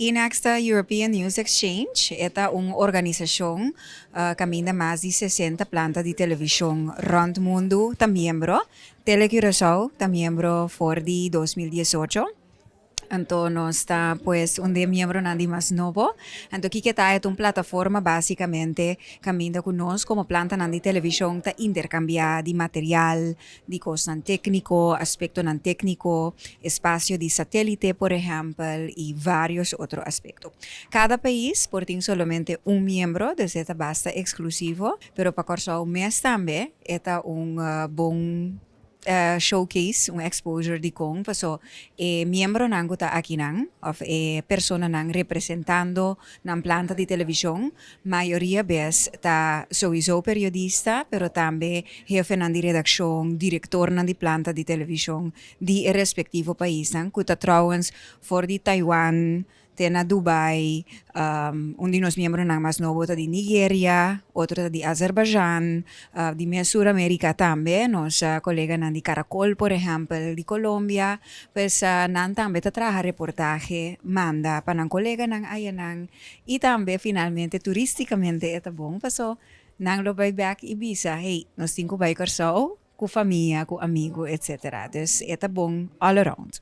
ENEX ta European News Exchange, e ta un organisashon kaminda mas di 60 planta di televishon rònt mundu ta miembro. TeleCuraçao ta miembro for di 2018. Anto nos ta, pues, un di e miembronan di mas nobo. Anto kiko ta un plataforma básikamente kaminda ku nos komo plantanan di televishon ta interkambiá di material, di kosnan tékniko, aspektonan tékniko, espasio di satélite, por ehèmpel, i vários otro aspekto. Kada pais por tin solamente un miembro, dus ta basta eksklusivo, pero pa Kòrsou mes tambe ta un bon showcase, un exposure di kon, paso e miembronan ku ta akinan, òf e personanan representando nan planta di televishon, mayoria bes ta sowieso periodista, pero tambe hefenan di redakshon, direktornan di planta di televishon di e respektivo paisnan, ku ta trouwens for di Taiwan, te na Dubai, un di nos miembronan mas nobo ta di Nigeria, otro ta di Azerbaijan, di Suramérika tambe, nos koleganan di Caracol, por ehèmpel, di Colombia, pues nan tambe ta traha reportahe, manda pa nan koleganan ayanan, i tambe finalmente turístikamente ta bon, paso nan lo bai bèk i bisa, "Hey, nos tin ku bai Kòrsou, ku famia, ku amigu, etc." Dus ta bon all around.